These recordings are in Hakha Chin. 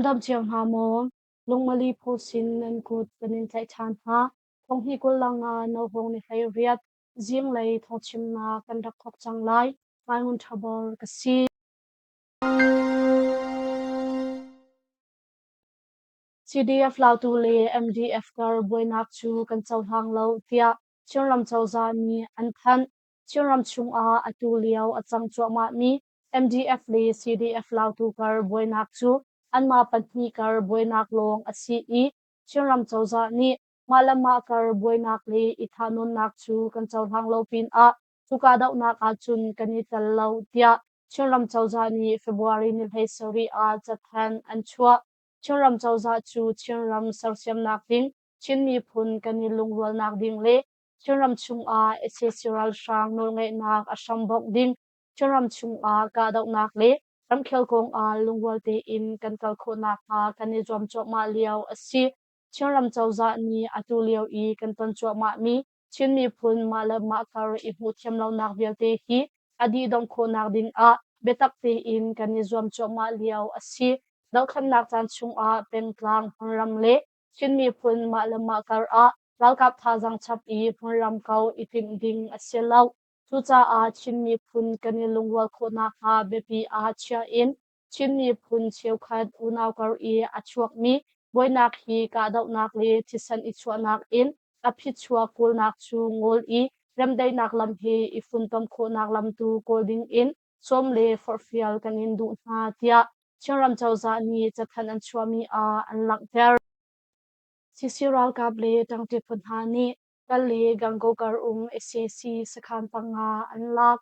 Nan dam cio hna maw? Lungmali phu sin nan kut kan in tlaih ṭhan hna. Thonghnih 20 le nga nohawng ni 18 zinglei thawngchimnak kan rak thawk cang lai. Ngai Ṭhabor ka si. CDF Lautu le MDF kar buainak cu kan cohlang lo tiah Chinram cozah nih an thanh. Chinram chungah atu lio a cang cuahmahmi MDF le CDF Lautu kar buainak cu anmah pahnih kar buainak lawng a si i Chinram cozah nih mah le mah kar buainak le i thahnawnnak cu kan cohlang lo pinah cu kahdohnak ahcun kan i tel lo tiah Chinram cozah nih February ni 17 ah cathanh an chuah. Chinram cozah cu Chinram sersiamnak ding, Chin miphun kan i lungrualnak ding le Chinram chungah sac ralhrang nawlngeihnak a hrambongh ding, Chinram chungah kahdohnak le ramkhel kongah lungrual tein kan kal khawh nakhnga kan i zuam cuahmah lio a si. Chinram cozah nih atu lio i kan ton cuahmahmi Chin miphun mah le mah kar i hmuhthiam lonak vialte hi a dihdongh khawhnak ding ah biatak tein kan i zuam cuahmah lio a si. Dohthlennak caan chungah pengtlang, hmunram le Chin miphun mah le mah kar ah ralkap thazaang chap i hmunram ko i timh ding a si lo. Cucaah Chin miphun kan i lungrual khawh nakhnga biapi ah chia in Chin miphun cheukhat unau kar i a chuakmi buainak hi kahdohnak le thisen i chuahnak in a phichuak kawlnak cu ngol i remdaihnak lam he i funtom khawhnak lam tu kawl ding in sawm le forhfial kan in duh hna tiah Chinram cozah nih cathanh an chuahmi ah an langhter. CC ralkap le ṭangṭi phu hna nih Kal le Gangaw kar um sac sakhan panga an lak.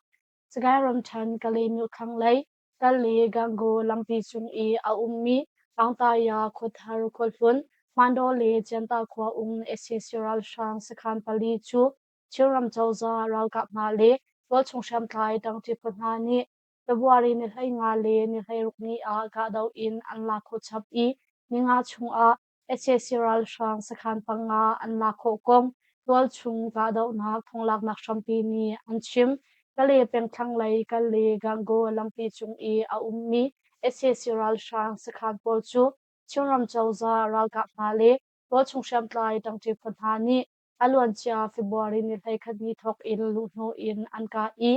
Sagaing ramṭhen Kalaymyo thlanglei Kal le Gangaw lampi cung i a ummi Tlangtaya khuathar khuahlun Hmandaw le Cianta khua um sac ralhrang sakhan pali cu Chinram cozah ralkap hna le tualchung hriamtlai ṭangṭi phu hna nih February ni 15 le ni 16 ni ah kahdoh in an lak khawh chap i ninga chungah sac ralhrang sakhan panga an lak khawh kong tualchung kahdohnak thonglaknak hrampi nih an chim. Kale peng thlanglei Kale Gangaw lampi cung i a ummi sac ralhrang sakhan pawl cu Chinram cozah ralkap hna le tualchung hriamtlai ṭangṭi phu hna nih a luancia February ni 11 ni thawk in luhhnawh in an kah i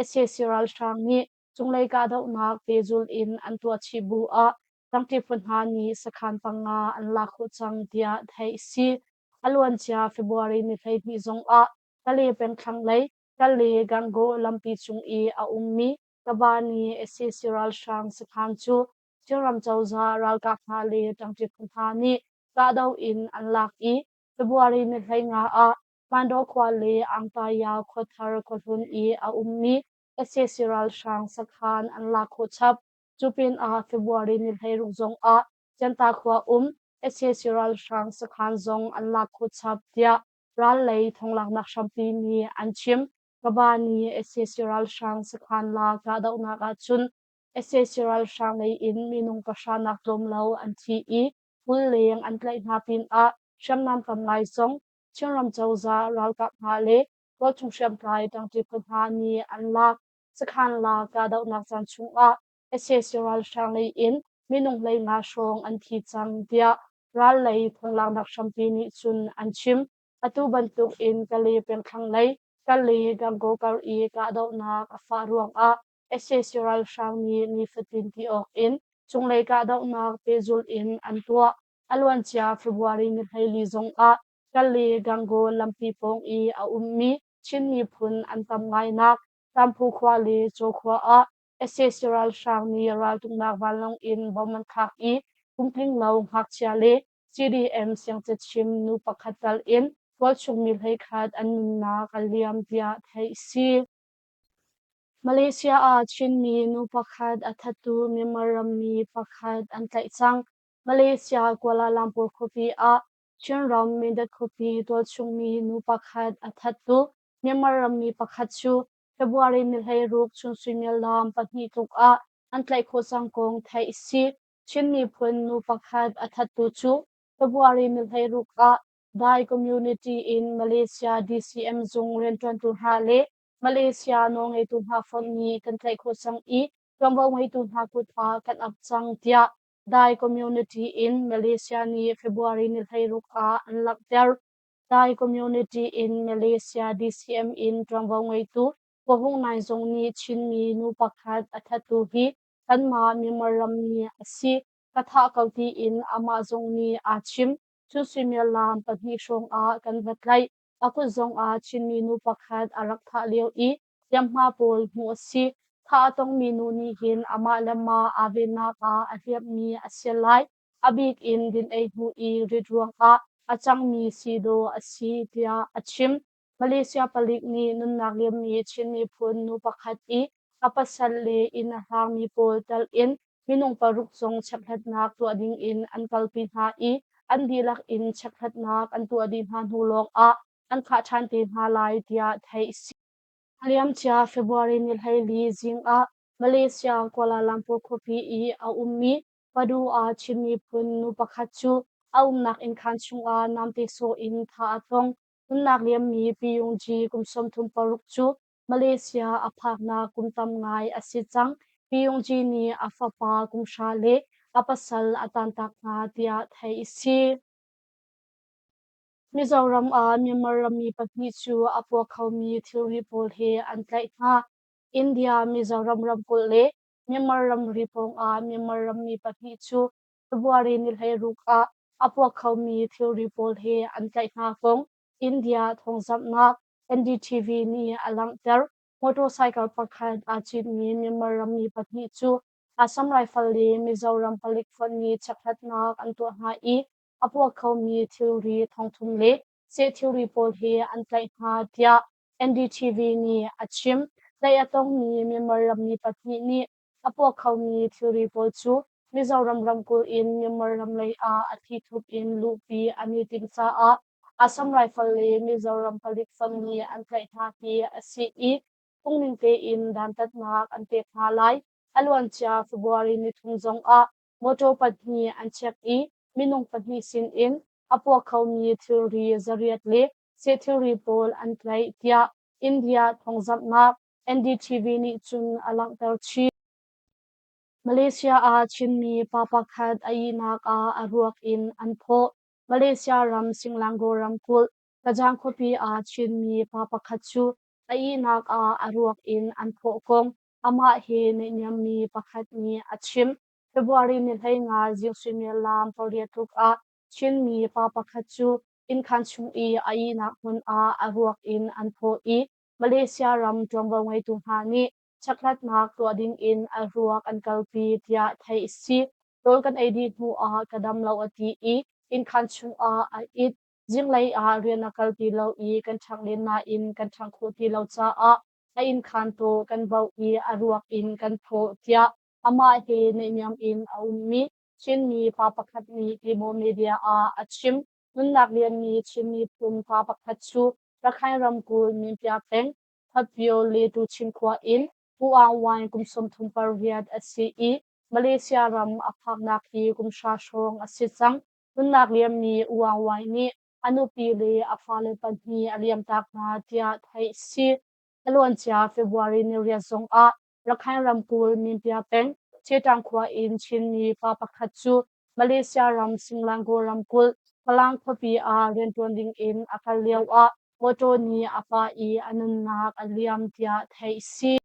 sac ralhrang nih cunglei kahdohnak pehzulh in an tuah chih bu ah ṭangṭi phu hna nih sakhan panga an lak khawh cang tiah theih a si. A luancia February ni 12 zong ah Kale peng thlanglei Kale Gangaw lampi cung i a ummi Kabani sac ralhrang sakhan cu Chinram cozah ralkap hna le ṭangṭi phu hna nih kahdoh in an lak i February ni 15 ah Hmandaw khua le Angtaya khuathar khuahlun i a ummi sac ralhrang sakhan an lak khawh chap. Cu pinah February ni 16 zong ah Cianta khua um sac ralhrang sakhan zong an lak khawh chap tiah ral lei thonglaknak hrampi nih an chim. Kaba nih sac ralhrang sakhan la kahdohnak ahcun sac ralhrang lei in minung pahra nak tlawm lo an thi i 20 leng an tlaih hna pinah hriamnam tam ngai zong Chinram cozah ralkap hna le tualchung hriamtlai ṭangṭi phu hna nih an lak. Sakhan la kahdohnak caan chungah sac ralhrang lei in minung 15 hrawng an thi cang tiah ral lei thonglaknak hrampi nih cun an chim. Atu bantuk in Kale peng thlanglei Kale Gangaw kar i kahdohnak a fah ruangah sac ralhrang nih nifatin ti awk in cunglei kahdohnak pehzulh in an tuah. A luancia February ni 14 zongah Kale Gangaw lampi pawng i a ummi Chin miphun an tam ngainak Tamphu khua le Caw khua ah sac ralhrang nih raltuknak vanlawng in bom an thlak i kumtling lo ngakchia le CDM siangcachim nu pakhat tal in tualchung mi 11 an nunnak a liam tiah theih a si. Malaysia ah Chinmi nu pakhat a thattu Myanmar rammi pakhat an tlaih cang. Malaysia Kuala Lumpur khuapi ah Chinram Mindat khuapi tualchungmi nu pakhat a thattu Myanmar rammi pakhat cu February ni 16 chun suimilam pahnih tluk ah an tlaih khawh cang kong theih a si. Chin miphun nu pakhat a thattu cu February ni 16 ah Dai Community in Malaysia DCM zung rianṭuantu hna le Malaysia nawlngeitu hna fonh nih kan tlaih khawh cang i ṭuanvo ngeitu hna kut ah kan ap cang tiah Dai Community in Malaysia nih February ni 16 ah an langhter. Dai Community in Malaysia DCM in ṭuanvo ngeitu Ko Hung Naing zong nih Chinmi nu pakhat a thattu hi kanmah Myanmar rammi a si, ka thah ko tiin amah zong nih aa chim. Cun suimilam pahnih hrawng ah kan va tlaih. A kut zongah Chinmi nu pakhat a rak thah lio i hliamhma pawl hmuh a si. Thah a tongmi nu nih hin amah le mah aa vennak ah a hliamhmi a si lai. A bik in din-ei hnu i rit ruangah a cangmi si dawh a si tiah a chim. Malaysia palik nih nunnak liammi Chin miphun nu pakhat i a pasal le inn a hlangmi pawl telh in minung paruk zong chekhlatnak tuah ding in an kalpi hna i an dihlak in chekhlatnak an tuah dih hna hnu lawng ah an thlah ṭhan te hna lai tiah theih a si. A liamcia February ni 14 zing ah Malaysia Kuala Lumpur khuapi i a ummi Padu ah Chin miphun nu pakhat cu a umnak innkhan chungah namte sawh in thah a tong. Nunnak liammi Pi Yung Ji kum 36 cu Malaysia a phaknak kum tam ngai a si cang. Pi Yung Ji nih a fapa kum hra le a pasal a tantak hna tiah theih a si. Mizoram ah Myanmar rammi pahnih cu a puak khomi thilri pawl he an tlaih hna. India Mizoram ramkulh le Myanmar ramri pawngah Myanmar rammi pahnih cu February ni 16 ah a puak khomi thilri pawl he an tlaih hna kong India thawngzamhnak NDTV nih a langhter. Motorcycle pakhat aa citmi Myanmar rammi pahnih cu Assam Rifle le Mizoram palik fonh nih chekhlatnak an tuah hna i a puak khomi thilri thongthum le seh thilri pawl he an tlaih hna tiah NDTV nih a chim. Tlaih a tongmi Myanmar rammi pahnih nih A puak khomi thilri pawl cu Mizoram ramkulh in Myanmar ram lei ah a thlithup in luhpi an i timh caah Assam Rifle le Mizoram palik fang nih an tlaih hna hi a si i phungning tein dantatnak an pek hna lai. A luancia February nithum zong ah motor pahnih an check i minung pahnih sin in a puak khomi thilri zariat le seh thilri pawl an tlaih tiah India thawngzamhnak NDTV nih cun a langhter chih. Malaysia ah Chinmi pa pakhat a ihnak ah a ruak in an phawh. Malaysia ram Selangor ramkulh Kajang khuapi ah Chinmi pa pakhat cu a ihnak ah a ruak in an phawh kong amah he naihniammi pakhat nih a chim. February ni 15 zing suimilam pariat tluk ah Chinmi pa pakhat cu innkhan chung i a ihnak hmun ah a ruak in an phawh i Malaysia ram ṭuanvo ngeitu hna nih chekhlatnak tuah dingin a ruak an kalpi tiah theih a si. Rawl kan ei dih hnuah ka dam lo a ti i innkhan chungah a it. Zinglei ah rian a kal ti lo i kan ṭhang len nain kan ṭhang khawh ti lo caah a innkhan tawh kan bauh i a ruak in kan phawh tiah amah he naihniam in a ummi Chinmi pa pakhat nih Timo Media ah a chim. Nunnak lianmi Chin miphun pa pakhat cu Rakhine ramkulh Minpya peng Thatpyo le Tuchin khua in Pu Aung Wine kum 38 a si i Malaysia ram a phaknak hi kum hra hrawng a si cang. Nunnak liammi U Aung Wine nih a nupi le a fale pahnih a liamtak hna tiah theih a si. A luancia February ni riat zongah Rakhine ramkulh Minpya peng Chetang khua in Chinmi pa pakhat cu Malaysia ram Selangor ramkulh Falam khuapi ah rianṭuan dingin a kal lioah mawṭaw nih a pah i a nunnak a liam tiah theih a si.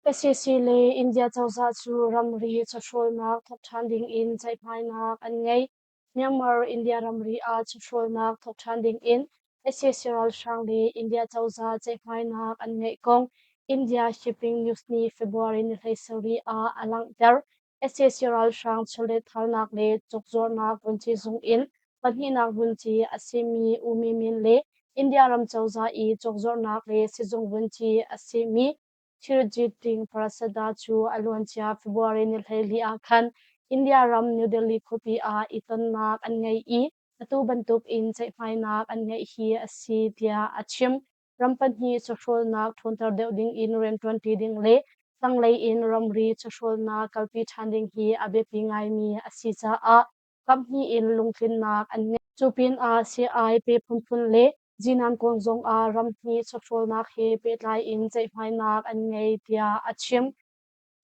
Sac le India cozah cu ramri chawhrawlnak thawk ṭhan dingin ceihmainak an ngei. Myanmar-India ramri ah chawhrawlnak thawk ṭhan dingin sac ralhrang le India cozah ceihmainak an ngeih kong India Shipping News nih February ni 17 ah a langhter. Sac ralhrang chawlehthalnak le cawkzuarnak vunci zung in pahnihnak vunci a simi U Mi Min le India ram cozah i cawkzuarnak le sizung vunci a simi Thirjit Ting Prasada cu a luancia February ni 14 ah khan India ram New Delhi khuapi ah i tonnak an ngei i atu bantuk in ceihmainak an ngeih hi a si tiah a chim. Ram pahnih chawhrawlnak ṭhawnter deuh ding in rianṭuanṭi ding le tanglei in ramri chawhrawlnak kalpi ṭhan ding hi a biapi ngaimi a si caah kaphnih in lungtlinnak an ngei. Cu pinah sii-ai pe phunphun le zinan kong zongah ramhnih chawhrawlnak he pehtlai in ceihmainak an ngei tiah a chim.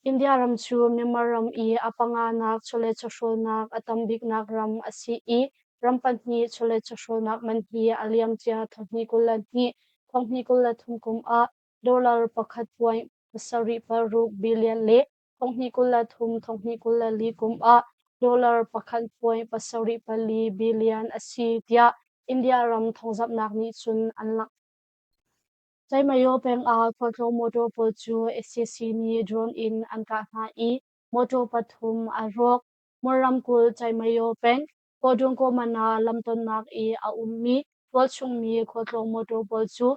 India ram cu Myanmar ram i a panganak chawleh chawhrawlnak a tam biknak ram a si i ram pahnih chawleh chawhrawlnak man hi a liamcia 2022, 2023 kum ah dollar 1.76 billion le 2023, 2024 kum ah dollar 1.74 billion a si tiah India ram thawngzamhnak nih cun an langhter. Caimayo peng ah khualtlawng motor pawl cu sac nih drone in an kah hna i motor pathum a rawk. Mon ramkulh Caimayo peng Kawdungkawmana lamtonnak i a ummi tualchung mi khualtlawng motor pawl cu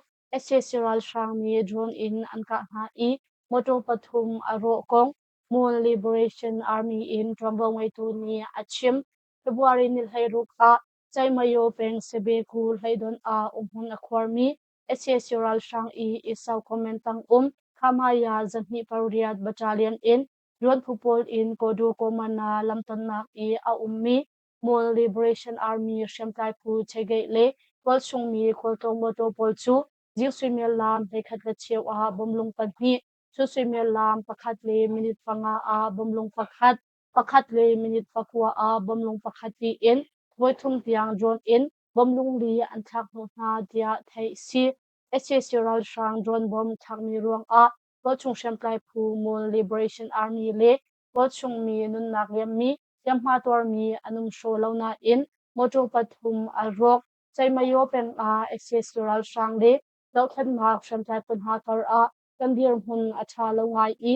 sac ralhrang nih drone in an kah hna i motor pathum a rawh kong Mon Liberation Army in ṭuanvo ngeitu nih a chim. February ni 16 ah Caimayo peng Sebeku hleidonh ah umhmun a khuarmi sac ralhrang i Esau Comment tang um Khamaya 208 Battalion in Luanphu pawl in Kodu Komana lamtonnak i a ummi Mon Liberation Army hriamtlai phu Chegeih le tualchung mi khualtlawng motor pawl cu zing suimilam 11:15 ah bomlung pahnih, chun suimilam pakhat le minute panga ah bomlung pakhat, pakhat le minute pakua ah bomlung pakhat tiin voithum tiang drone in bomlung li an thlak hnawh hna tiah theih si. Sac ralhrang drone bomb thlakmi ruangah tualchung hriamtlai phu Mon Liberation Army le tualchung mi nunnak liammi hliamhma tuarmi an um hraw lo nain motor pathum a rawk. Ceimayo peng ah sac ralhrang le dohthlennak hriamtlai phu hna kar ah kan dirhmun a ṭha lo ngai i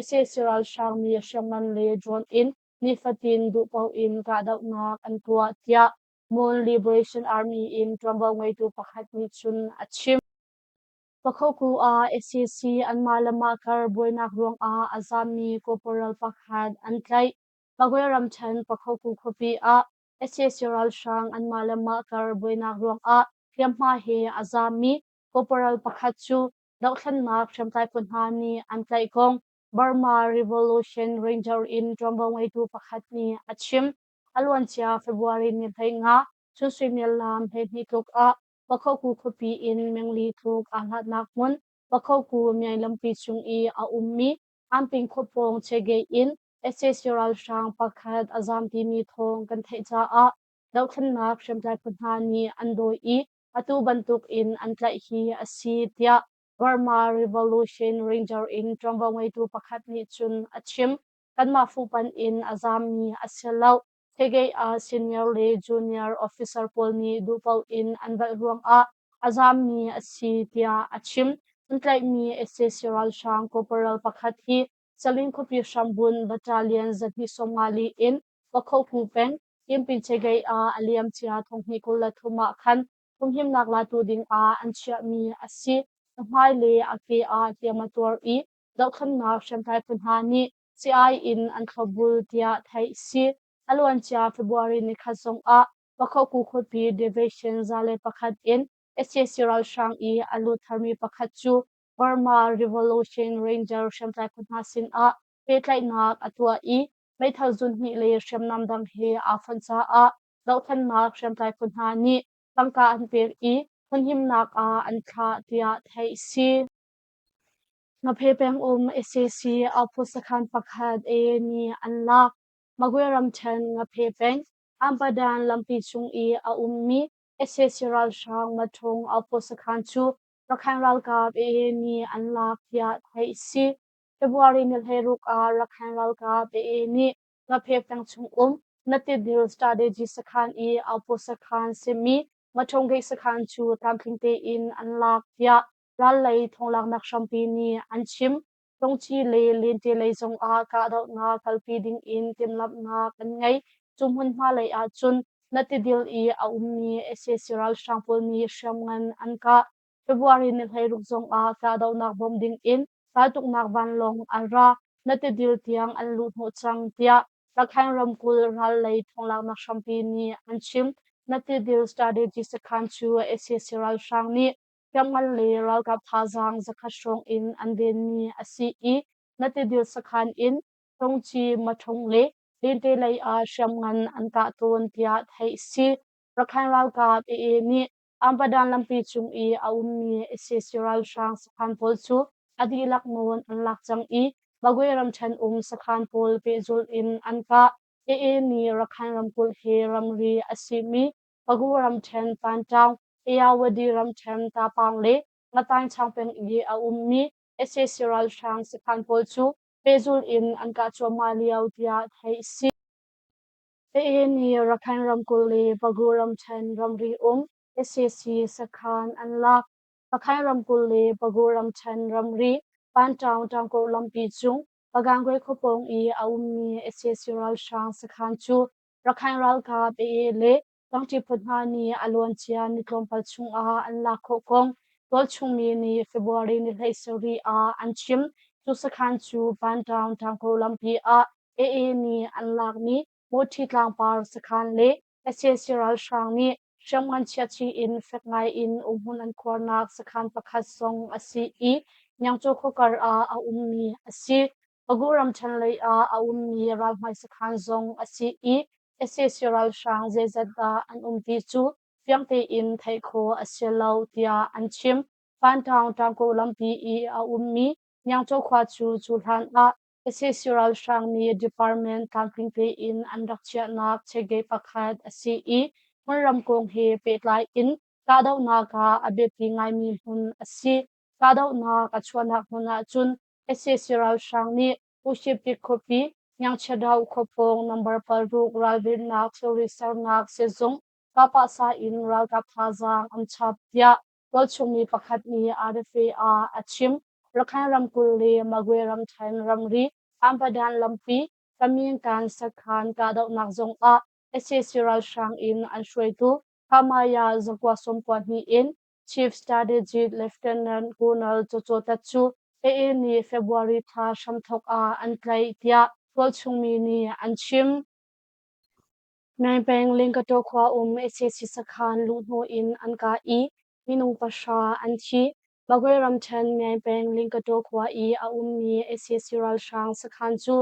sac ralhrang nih hriamngan le drone in nifatin duhpaoh in kahdohnak an tuah tiah Mon Liberation Army in ṭuanvo ngeitu pakhat nih cun a chim. Pakhoku ah sac anmah le mah kar buainak ruangah a zaammi corporal pakhat an tlaih. Magwe ramṭhen Pakhoku khuapi ah sac ralhrang anmah le mah kar buainak ruangah hliamhma he a zaammi corporal pakhat cu dohthlennak hriamtlai phu hna nih an tlaih kong Burma Revolution Ranger in ṭuanvo ngeitu pakhat nih a chim. A luancia February ni 15 chun suimilam 12 tluk ah Pakhoku khuapi in mengli tluk aa hlatnak hmun Pakhoku Myai lampi cung i a ummi Anping khua pawng Chegei in sac ralhrang pakhat a zaam timi thawng kan theih caah dohthlennak hriamtlai phu hna nih an dawi i atu bantuk in an tlaih hi a si tiah Burma Revolution Ranger in ṭuanvo ngeitu pakhat nih cun a chim. Kanmah fuhpanh in a zaammi a si lo. Thegei ah senior le junior officer pawl nih duhpaoh in an velh ruangah a zaammi a si tiah a chim. An tlaihmi sac ralhrang corporal pakhat hi Salin khuapi hrambun Battalion 254 in Pakhoku peng Kimpinchegei ah a liamcia 2023 ah khan humhimnak latu ding ah an chiahmi a si. A hmai le a ke ah hliam a tuar i dohthlennak hriamtlai phu hna nih sii in an thlopbul tiah theih a si. A luancia February nikhat zongah Pakhoku khuapi Division 101 in sac ralhrang i a lut tharmi pakhat cu Burma Revolution Ranger hriamtlai phu hna sinah pehtlaihnak a tuah i meithal zunhnih le hriamnam dang he aa fonh caah dohthlennak hriamtlai phu hna nih tangka an pek i hmunhimnak ah an thlah tiah theih a si. Ngaphe pengum sac outpost sakhan pakhat AA nih an lak. Magwe ramṭhen Ngaphe peng Ampadan lampi cung i a ummi sac ralhrang Maṭhung outpost sakhan cu Rakhine ralkap AA nih an lak tiah theih a si. February ni 16 ah Rakhine ralkap AA nih Ngaphe peng chung um Natidil Strategy sakhan i outpost sakhan simi Maṭhung gate sakhan cu tlamtling tein an lak tiah ral lei thonglaknak hrampi nih an chim. Tungci le Lente lei zongah kahdohnak kalpi dingin timhlamhnak an ngei. Cu hmunhma lei ahcun na tidil i a ummi sac ralhrang pawl nih hriamngan an kah. February ni 16 zongah kahdohnak bawmh dingin raltuknak vanlawng a ra. Na tidil tiang an luh hnawh cang tiah Rakhine ramkulh ral lei thonglaknak hrampi nih an chim. Na tidil strategy sakhan cu sac ralhrang nih hriamngan le ralkap thazaang zakhat hrawng in an venmi a si i na tidil sakhan in Tongci, Maṭhung le Lente lei ah hriamngan an kah tawn tiah theih a si. Rakhine ralkap AA nih Ampadan lampi cung i a ummi sac ralhrang sakhan pawl cu a dihlak nawn an lak cang i Magwe ramṭhen um sakhan pawl pehzulh in an kah. AA nih Rakhine ramkulh he ramri a simi Pagu ramṭhen Panṭaung, Ayeyawady ramṭhen Tapang le Ngataingchang peng i a ummi sac ralhrang sakhan pawl cu pehzulh in an kah cuahmah lio tiah theih a si. AA nih Rakhine ramkulh le Pagu ramṭhen ramri um sac sakhan an lak. Rakhine ramkulh le Pagu ramṭhen ramri Panṭaung ṭangkawh lampi cung Pagangwe khuapawng i a ummi sac ralhrang sakhan cu Rakhine ralkap AA le Tangṭi phu hna nih a luancia ni tlawmpal chungah an lak khawh kong tualchung mi nih February ni 17 ah an chim. Cu sakhan cu Panṭaung ṭangko lampi ah AA nih an lakmi Mawṭhi tlangpar sakhan le sac ralhrang nih hriamngan chiahchih in fek ngai in umhmun an khuarnak sakhan pakhat zong a si i Myangchaw khuakar ah a ummi a si. Pagu ramṭhen lei ah a ummi ralhmai sakhan zong a si i sac ralhrang zeizat dah an um ti cu fiang tein theih khawh a si lo tiah an chim. Panṭaung ṭangko lampi i a ummi Myangchaw khua cu cu hlan ah sac ralhrang nih department tlamtling tein an rak chiahnak checkgate pakhat a si i hmunram kong he pehtlai in kahdohnak ah a biapi ngaimi hmun a si. Kahdohnak a chuahnak hmun ahcun sac ralhrang nih Ushipik khuapi Myangchiadau khuapawng number 6 ralvennak thilri sernak sehzung kahpahsa in ralkap thazaang an chap tiah tualchung mi pakhat nih RFA ah a chim. Rakhine ramkulh le Magwe ramṭhen ramri Ampadan lampi Kaminkan sakhan kahdohnak zongah sac ralhrang in an hruaitu Hamaya zakua 92 in Chief Strategy Lieutenant Colonel Coco Tat cu AA nih February thla hramthawk ah an tlaih tiah tualchung mi nih an chim. Nainpeng Lingkataw khua um sac sakhan luhhnawh in an kah i minung 0 an thi. Magwe ramṭhen Myaingpeng Lingkataw khua i a ummi sac ralhrang sakhan cu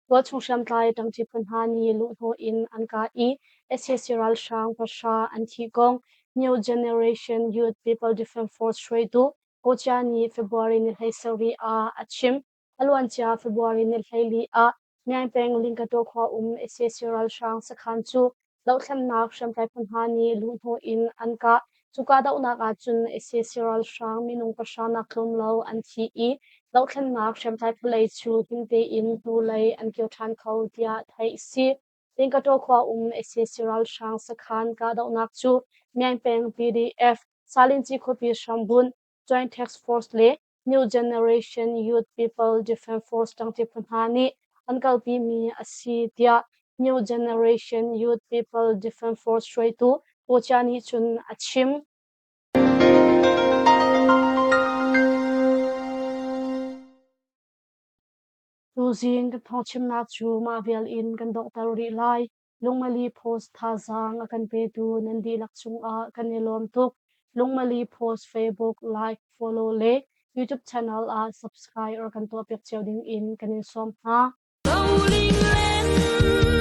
tualchung hriamtlai ṭangṭi phu hna nih luhhnawh in an kah i sac ralhrang 0 an thih kong New Generation Youth People Defense Force hruaitu Kocia nih February ni 17 ah a chim. A luancia February ni 14 ah Myaingpeng Lingkataw khua um sac ralhrang sakhan cu dohthlennak hriamtlai phu hna nih luhhnawh in an kah. Cu kahdohnak ahcun sac ralhrang minung 0 nak tlawm lo an thi i dohthlennak hriamtlai phu lei cu him tein hnulei an kir ṭhan kho tiah theih a si. Lingkataw khua um sac ralhrang sakhan kahdohnak cu Myaingpeng PDF, Salinci khuapi hrambunh, Joint Task Force le New Generation Youth People Defense Force ṭangṭi phu hna nih an kalpimi a si tiah New Generation Youth People Defense Force hruaitu Pu Chia nih cun a chim. Tuzing kan thawngchimnak cu mah vial in kan donghter rih lai. Lungmali Post thazaang a kan petu nan dihlak cungah kan i lawm tuk. Lungmali Post Facebook like, follow le YouTube channel ah subscribe or kan tuahpiak cio ding in kan in sawm hna. Roling len.